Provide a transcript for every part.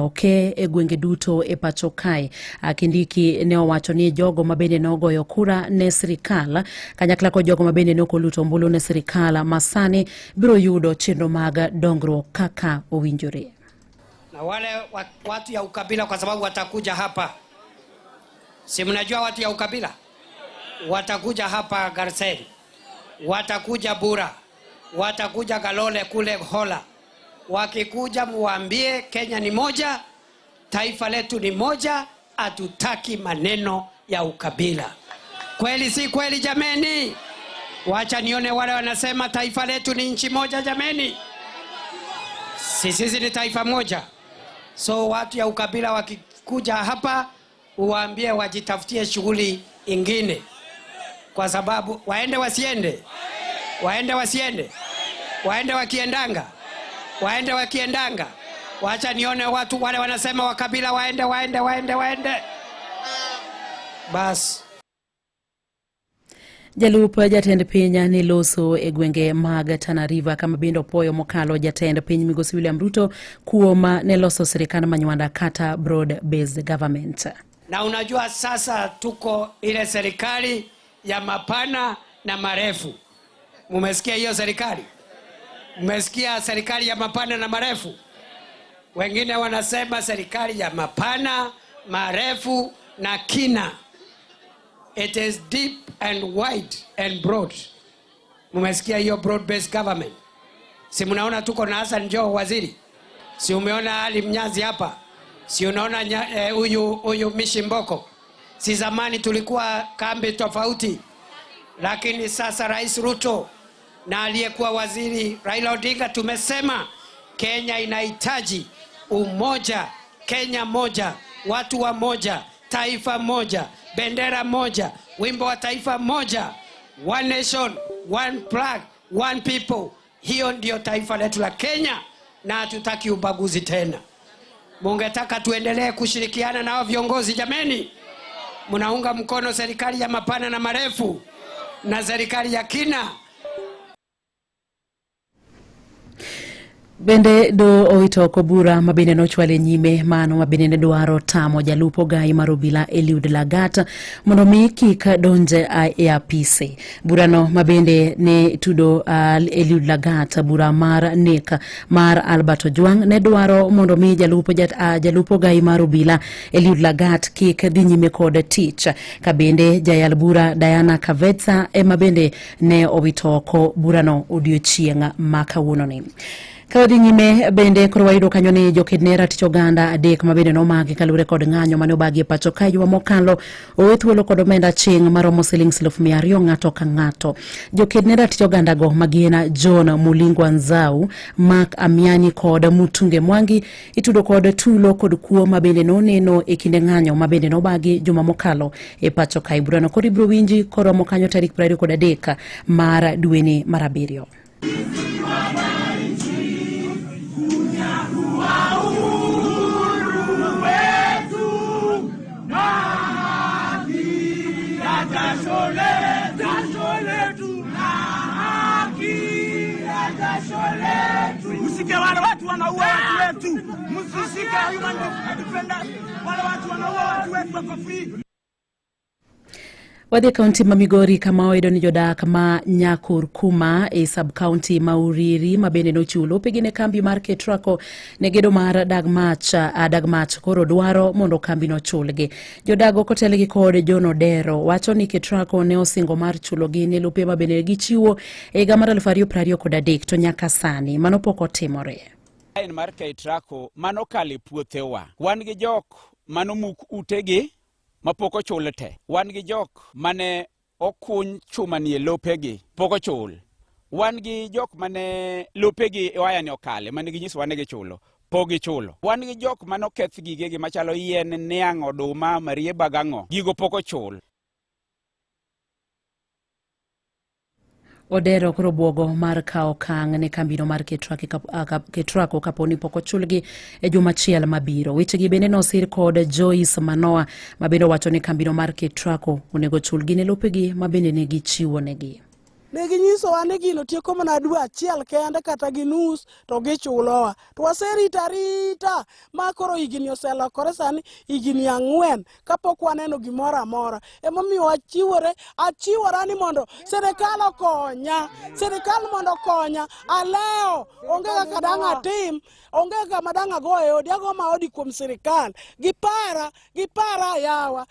oke e gwenge duto e pacho kae. Kindiki ne owacho ni jogo ma bende nogoyo kura ne sirikal kanyakla kod jogo ma bende ne ok oluto ombulu ne sirikal masani biro yudo chenro mag dongruok kaka owinjore. Na wale watu ya ukabila kwa sababu watakuja hapa, si mnajua watu ya ukabila watakuja hapa Garseni, watakuja Bura, watakuja Galole kule Hola. Wakikuja muambie Kenya ni moja, taifa letu ni moja, hatutaki maneno ya ukabila. Kweli si kweli jameni? Wacha nione wale wanasema taifa letu ni nchi moja jameni. Sisi ni taifa moja. So watu ya ukabila wakikuja hapa uwaambie wajitafutie shughuli ingine, kwa sababu waende wasiende, waende wasiende, waende wakiendanga, waende wakiendanga. Wacha nione watu wale wanasema wakabila waende, waende, waende, waende. Bas. Jalup jatend piny ne loso e gwenge mag Tana River kama bende opuoyo mokalo jatend piny migosi William Ruto kuom ne loso sirikand Manywanda kata broad based government. Na unajua sasa tuko ile serikali ya mapana na marefu. Mumesikia hiyo serikali? Mmesikia serikali ya mapana na marefu? Wengine wanasema serikali ya mapana, marefu na kina. It is deep and wide and broad. Mumesikia hiyo broad based government? Si mnaona tuko na Hassan Joho waziri? Si umeona Ali Mnyazi hapa? Si unaona huyu Mishi Mboko? Si zamani tulikuwa kambi tofauti, lakini sasa Rais Ruto na aliyekuwa waziri Raila Odinga tumesema Kenya inahitaji umoja, Kenya moja, watu wa moja, taifa moja, bendera moja, wimbo wa taifa moja, one nation, one flag, one people. Hiyo ndio taifa letu la Kenya, na hatutaki ubaguzi tena. Mungetaka tuendelee kushirikiana nao viongozi jameni? Mnaunga mkono serikali ya mapana na marefu na serikali ya kina? Bende do owito oko bura ma bende nochwal e nyime mano ma bende ne dwaro tamo jalup ogai mar obila Eliud Lagat mondo mi kik donj e apise. Burano ma bende ne tudo Eliud Lagat bura mar nek mar Albert Ojwang ne dwaro mondo mi jalup ogai mar obila Eliud Lagat kik dhi nyime kod tich. Ka bende jayal bura Diana Kavetsa ema bende ne owito oko burano odiochieng' ma kawuononi. Ka wadhi nyime bende koro wayudo kanyo ni joked ne ratich oganda adek ma bende nomaki kaluwore kod ng'anyo mane obagi e pacho ka juma mokalo owe thuolo kod omenda aching' maromo siling 200,000 ng'ato ka ng'ato. Joked ne ratich oganda go ma gin John Mulingwa Nzau, Mark Amiani kod Mutunge Mwangi itudo kod tulo kod kuo ma bende noneno e kinde ng'anyo ma bende nobagi juma mokalo e pacho kae. Burano koro ibiro winji koromo kanyo tarik 23 mar dweni mar abiriyo. Msike wale watu wanaua watu wetu, msishike human defenders, wale watu wanaua watu wetu wako free. Wadhi e kaunti ma Migori kama oyudo ni jodak ma Nyakurkuma e sub county ma Uriri ma bende nochiwo lopegi ne kambi mar Ketraco ne gedo mar dag mach, dag mach koro dwaro mondo kambino ochulgi. Jodago kotelgi kod John Odero wacho ni Ketraco ne osingo mar chulogi ne lope ma bende gichiwo e higa mar 2023 to nyaka sani mano pok otimore. Line mar Ketraco mano kalo e puothewa. Wan gi jok manomuk utegi mapok ochul te. Wan gi jok mane okuny chuma ni e lopegi pok ochul. Wan gi jok mane lopegi waya ni okale mane ginyisowa ni gichulo pok gichulo. Wan gi jok mane oketh gigegi machalo yien, niang', oduma, marieba gang'o, gigo pok ochul. Odero koro bwogo mar kawo okang' ne kambino mar Ketraco kapo ni pok ochulgi e juma achiel mabiro. Wechegi bende nosir kod Joyce Manoa ma bende owacho ni kambino mar Ketraco onego ochulgi ne lopegi ma bende ne gichiwonegi. Ne ginyisowa ni gino tieko mana dwe achiel kende kata gi nus to gichulowa. To waserito arita ma koro higni oselokore sani higni 4 kapok waneno gimoro amora. Emomiyo wachiwore, achiwora ni mondo sirikal okonya, sirikal mondo okonya, alewo, onge kaka dang' atim, onge kama dang' ago e odi, ago maodi kuom sirikal. Gipara, gipara yawa.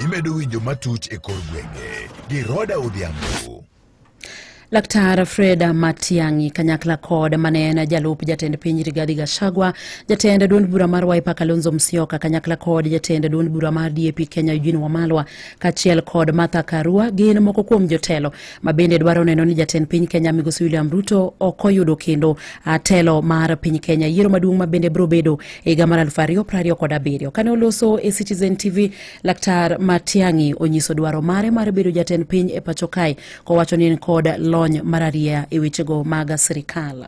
Imedo winjo matuch e kor gwenge gi Roda Odhiambo. Laktar Fred Matiang'i kanyakla kod mane en jalup jatend piny Rigathi Gachagua, jatend duond bura mar Wiper Kalonzo Musyoka kanyakla kod jatend duond bura mar DAP Kenya Eugene Wamalwa kaachiel kod Martha Karua gin moko kuom jotelo ma bende dwaro neno ni jatend piny Kenya Migosi William Ruto ok oyudo kendo telo mar piny Kenya yiero maduong' ma bende biro bedo e higa mar 2027. Kane oloso e Citizen TV, Laktar Matiang'i onyiso dwaro mare mar bedo jatend piny e pacho kae kowacho ni en kod lony mararieya e wechego mag sirikal.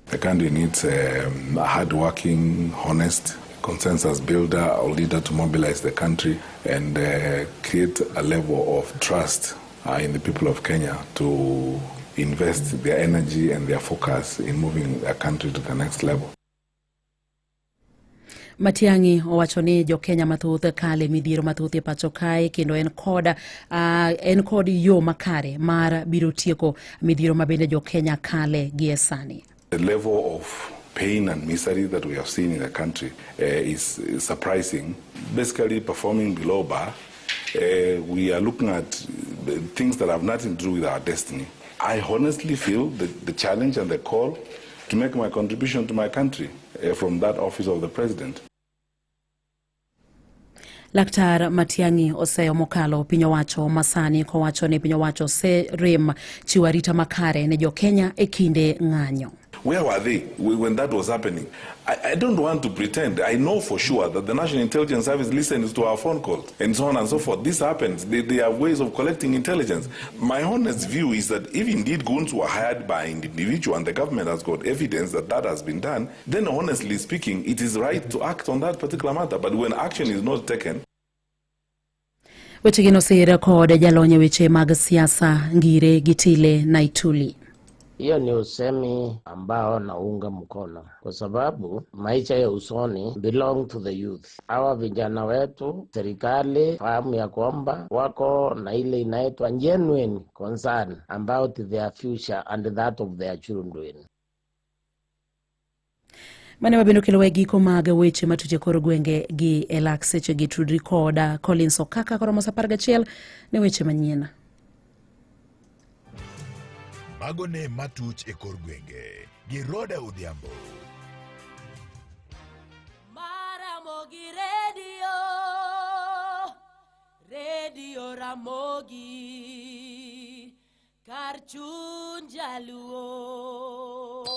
The country needs a hard-working, honest consensus builder or leader to mobilize the country and create a level of trust in the people of Kenya to invest their energy and their focus in moving the country to the next level. Matiang'i owacho ni jo-Kenya mathoth kale midhiero mathoth e pacho kae kendo en kod yo makare mar biro tieko midhiero ma bende jo-Kenya kale gie sani. The level of pain and misery that we have seen in the country is surprising. Basically performing below bar, we are looking at things that have nothing to do with our destiny. I honestly feel the challenge and the call to make my contribution to my country from that office of the president. Laktar Matiang'i oseyo mokalo piny owacho masani kowacho ni piny owacho oserem chiwo arita makare ne jo-Kenya e kinde ng'anyo. Where were they when that was happening? I don't want to pretend. I know for sure that the National Intelligence Service listens to our phone calls and so on and so forth. This happens. They have ways of collecting intelligence. My honest view is that if indeed goons were hired by an individual and the government has got evidence that that has been done, then honestly speaking, it is right to act on that particular matter. But when action is not taken, Wechegi nosir kod jalony e weche mag siasa Ngire Gitile Naituli. Hiyo ni usemi ambao naunga mkono kwa sababu maisha ya usoni belong to the youth. Hawa vijana wetu, serikali fahamu ya kwamba wako na ile inaitwa genuine concern about their future and that of their children. Mane mabende okelowa e giko mag weche matuch e kor gwenge gi e lak seche gi tudri kod Collins Okaka koromo sa 11 ne weche manyien. Mago ne matuch e kor gwenge gi Roda Odhiambo. Ramogi Radio, Radio Ramogi, kar chuny jaluo.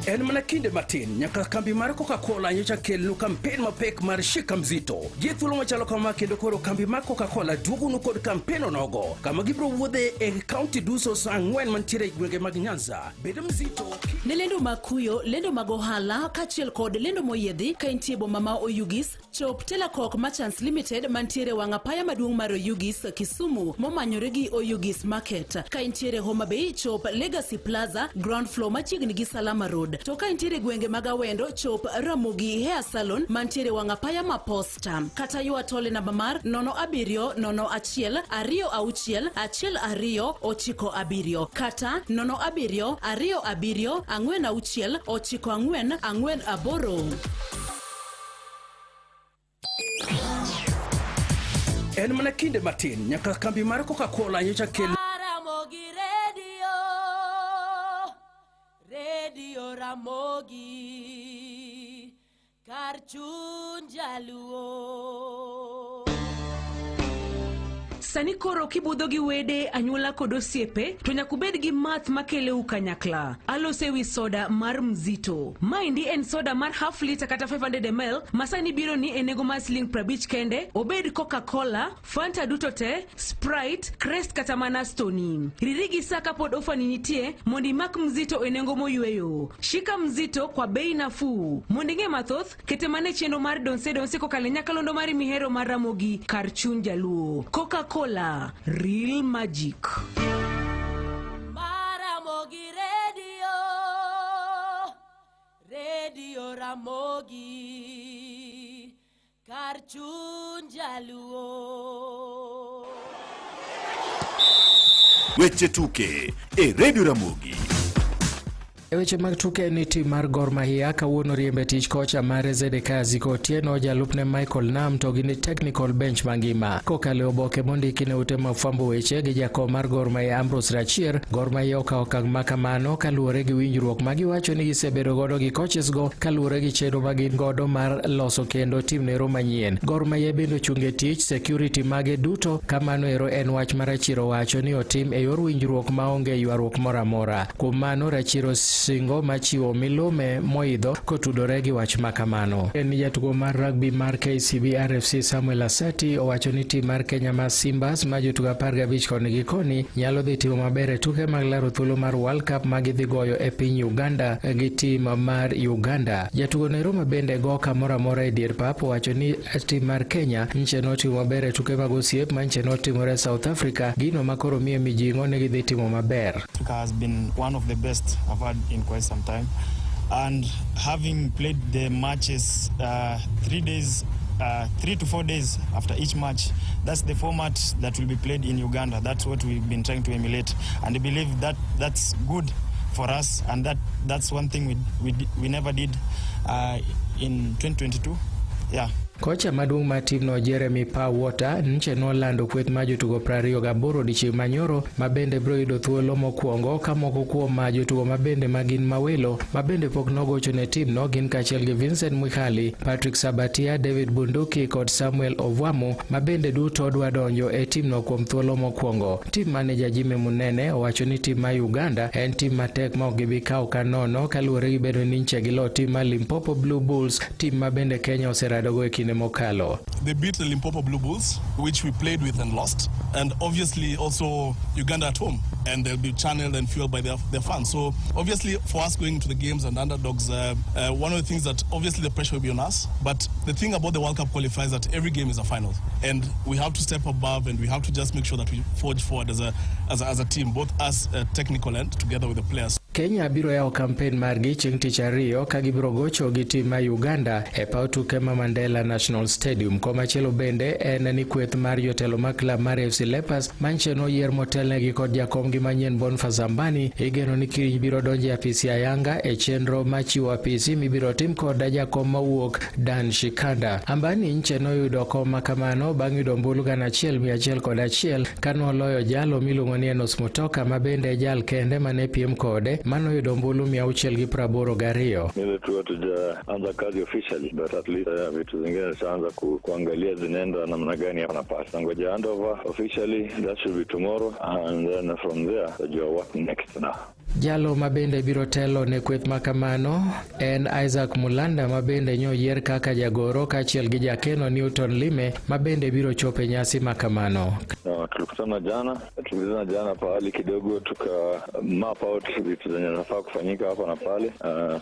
En mana kinde matin nyaka kambi mar Coca-Cola nyocha kelnu kampen mapek mar Shika Mzito. Gi thuolo machalo kama kendo koro kambi mar Coca-Cola duogonu kod kampen onogo kama gibiro wuodhe e kaunti duso sa 4 mantiere e gwenge mag Nyanza. Bed mzito. Ne lendo mag kuyo, lendo mag ohala kaachiel kod lendo moyiedhi ka intie boma ma Oyugis, chop Telakok Merchants Limited mantiere wang' apaya maduong' mar Oyugis Kisumu momanyore gi Oyugis Market. Ka intiere Homa Bay, chop Legacy Plaza ground floor machiegni gi Salama Road. To ka intiere gwenge mag Awendo, chop Ramogi Hair Salon mantiere wang' apaya ma Posta. Kata ywa tole namba mar 07 01 26 12 97 kata 07 27 46 94 48. En mana kinde matin nyaka kambi mar Coca-Cola nyocha kel Ramogi Radio, Radio Ramogi, kar chuny jaluo. Sani koro kibudho gi wede, anyuola kod osiepe, to nyaka ubed gi math makelou kanyakla. Aloso ewi soda mar Mzito. Maendi en soda mar half litre kata 500 ml ma sani biro ni e nengo mar siling 50 kende, obed Coca-Cola, Fanta duto te, Sprite, Krest kata mana Stony. Riri gi sa kapod ofani nitie mondo imak Mzito e nengo moyweyo. Shika Mzito kwa bei nafuu. Mondo ing'e mathoth, kete mana e chenro mar Donse Donse kokalo e nyakalondo mari mihero mar Ramogi kar chuny jaluo. Coca-Cola. Coca-Cola, real magic. Maramogi Radio, Radio Ramogi, kar chuny jaluo. Weche tuke e Radio Ramogi. E weche mag tuke ni tim mar Gor Mahia kawuono riembe tich kocha mare Zedekiah Ziko Otieno, jalupne Michael Nam to gi ni technical bench mangima. Kokalo e oboke mondiki ne ute mag fwambo weche gi jakom mar Gor Mahia Ambrose Rachier, Gor Mahia okawo okang' ma kamano kaluwore gi winjruok ma giwacho ni gisebedo godo gi coaches go kaluwore gi chenro ma gin godo mar loso kendo tim nero manyien. Gor Mahia bende ochung' e tich security mage duto kamano ero en wach ma Rachier owacho ni otim e yor winjruok maonge ywaruok moro amora. Kuom mano Rachier singo machiwo milome moidho kotudore gi wach ma kamano. En jatugo mar rugby mar KCB RFC Samuel Asati owacho ni tim mar Kenya ma Simbas ma jotugo 15 koni gi koni nyalo dhi timo maber e tuke mag laro thuolo mar World Cup ma gidhi goyo e piny Uganda gi tim mar Uganda. Jatugo nero ma bende go kamoro amora e dier pap owacho ni tim mar Kenya nche notimo maber e tuke mag osiep ma nche notimore South Africa, gino ma koro miye mijing'o ni gidhi timo maber. Africa has been one of the best I've had in quite some time. And having played the matches 3 to 4 days after each match, that's the format that will be played in Uganda. That's what we've been trying to emulate. And I believe that that's good for us. And that's one thing we never did in 2022. Yeah. Kocha maduong' mar timno Jeremy Pawater nche nolando kweth mar jotugo 28 odiechieng' manyoro ma bende biro yudo thuolo mokwongo ka moko kuom ma jotugo mabende ma gin mawelo ma bende pok nogocho ne timno gin kaachiel gi Vincent Mwikali, Patrick Sabatia, David Bunduki kod Samuel Ovwamu ma bende duto dwa donjo e timno kuom thuolo mokwongo. Tim maneja Jimmy Munene owacho ni tim mar Uganda en tim matek ma ok gibi kawo ka nono kaluwore gi bedo ni nche gilo tim mar Limpopo Blue Bulls, tim ma bende Kenya oseradogo e kinde mokalo. They beat the Limpopo Blue Bulls, which we played with and lost, and obviously also Uganda at home, and they'll be channeled and fueled by their fans. So obviously for us going into the games and underdogs, one of the things that obviously the pressure will be on us, but the thing about the World Cup qualifiers is that every game is a final, and we have to step above and we have to just make sure that we forge forward as a team, both us technical end together with the players. Kenya biro yawo kampen margi chieng' tich ariyo ka gibiro gocho gi tim mar Uganda e paw tuke ma Mandela National Stadium. Komachielo bende en ni kweth mar jotelo mar klab mar AFC Leopards manche noyier motelnegi kod jakomgi manyien Boniface Ambani igeno ni kiny biro donjo e apisi ayanga e chenro mar chiwo apisi mibiro tim kod jakom mawuok Dan Shikanda. Ambani nche noyudo kom makamano bang' yudo ombulu 1101 kanoloyo jalo miluongo ni Enos Mutoka ma bende e jal kende mane piem kode manoyudo ombulu 682. Ile tu hatujaanza kazi officially but at least vitu zingine zishaanza kuangalia zinaenda namna gani hapa na pale. Nangoja handover officially, that should be tomorrow, and then from there tajua what next now. Jalo ma bende biro telo ne kweth ma kamano en Isaac Mulanda ma bende nyoyier kaka jagoro kaachiel gi jakeno Newton Lime ma bende biro chopo e nyasi ma kamano. No, tulikutana jana pahali kidogo tuka map out vitu zenye zinafaa kufanyika hapa na pale.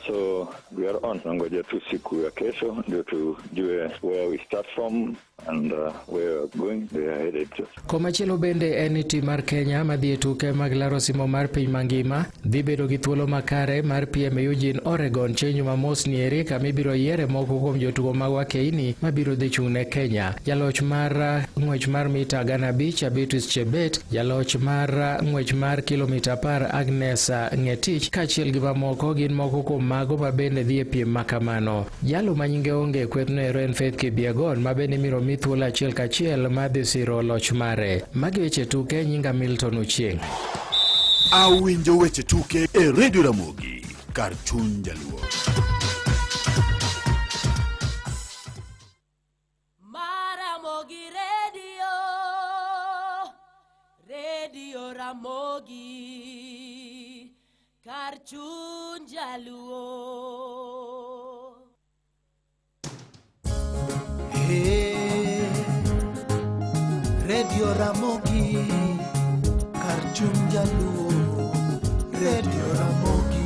So we are on. Nangoja tu siku ya kesho ndio tujue where we start from and where we are going, we are headed to. Komachielo bende en ni tim mar Kenya madhi e tuke mag laro simo mar piny mangima dhi bedo gi thuolo makare mar piem e Eugene, Oregon chieng' Jumamos nieri kama ibiro yiere moko kuom jotugo mag wakeini mabiro dhi chung' ne Kenya. Jaloch mar ng'wech mar mita 5000 Beatrice Chebet, jaloch mar ng'wech mar kilomita 10 Agnes Ngetich kaachiel gi mamoko gin moko kuom mago ma bende dhi e piem ma kamano. Jalo ma nyinge onge e kwethno ero en Faith Kipyegon ma bende ibiro mi thuolo achiel kachiel mar dhi siro loch mare. Magi weche tuke nyinga Milton Ochieng'. Awinjo weche tuke e Radio Ramogi kar chuny jaluo. Maramogi Radio, Radio Ramogi, kar chuny jaluo. Hey, Radio Ramogi, kar chuny jaluo, Radio Ramogi.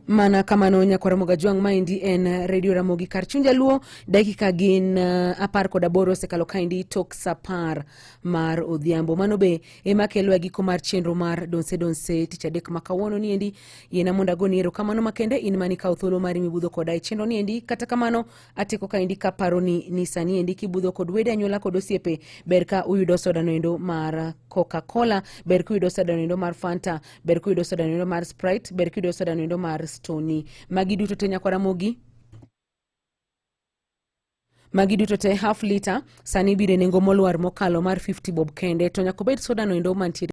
Mana kamano nyakwar Ramogi Ajwang', maendi en Radio Ramogi kar chuny jaluo. Dakika gin 18 osekalo kaendi tok sa 10 mar odhiambo. Mano be ema kelo e giko mar chenro mar Donse Donse tich adek ma kawuono niendi. Yiena mondo agoni erokamano makende in mani kawo thuolo mari mibudho koda e chenro niendi. Kata kamano ateko kaendi kaparo ni sani endi kibudho kod wede anyuola kod osiepe, ber ka uyudo soda noendo mar Coca-Cola, ber kuyudo soda noendo mar Fanta, ber kuyudo soda noendo mar Sprite, ber kuyudo soda noendo mar Stony. Magi duto te nyakwar Ramogi, magi duto te half liter sani biro e nengo molwar mokalo mar 50 bob kende, to nyaka obed soda noendo mantiere